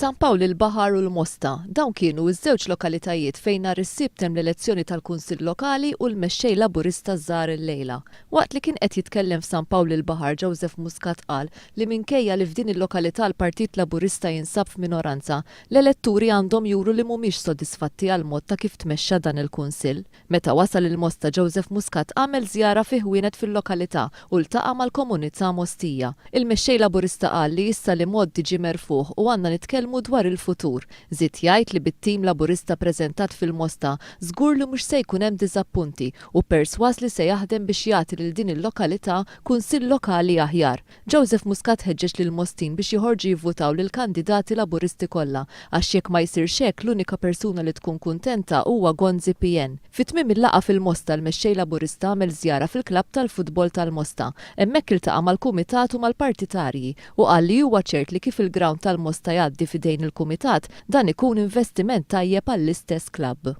San Pawl il-Baħar u l-Mosta. Dawn kienu ż-żewġ lokalitajiet fejn nhar is-Sibt hemm l-elezzjoni tal-Kunsill Lokali u l-Mexxej Laburista żar illejla. Waqt li kien qed jitkellem f'San Pawl il-Baħar Joseph Muscat qal li minkejja li f'din il-lokalità l-Partit Laburista jinsab f'minoranza, l-eletturi għandhom juru li mhumiex sodisfatti għall-mod ta' kif tmexxa dan il-Kunsill. Meta wasal il-Mosta Joseph Muscat għamel żjara fi ħwienet fil-lokalità u ltaqa' mal-komunità Mostija. Il-Mexxej Laburista qal li issa l-imgħoddi ġie merfugħ u għandna nitkellmu dwar il-futur. Żied jgħid li bit-tim Laburista preżentat fil-Mosta żgur li mhux se jkun hemm diżappunti u persważ li se jaħdem biex jagħti lil din il-lokalità Kunsill Lokali aħjar. Joseph Muscat ħeġġeġ lill-Mostin biex joħorġu jivvutaw lill-kandidati Laburisti kollha għax jekk ma jsirx hekk l-unika persuna li tkun kuntenta huwa Gonzi PN. Fi tmiem il-laqgħa fil-Mosta l-Mexxej Laburista għamel żjara fil-klabb tal-futbol tal-Mosta. Hemmhekk iltaqa' mal-kumitat u mal-partitarji u qal li huwa ċert li kif il-grawnd tal-Mosta jgħaddi f'idejn il-kumitat dan ikun investiment tajjeb għall-istess klabb.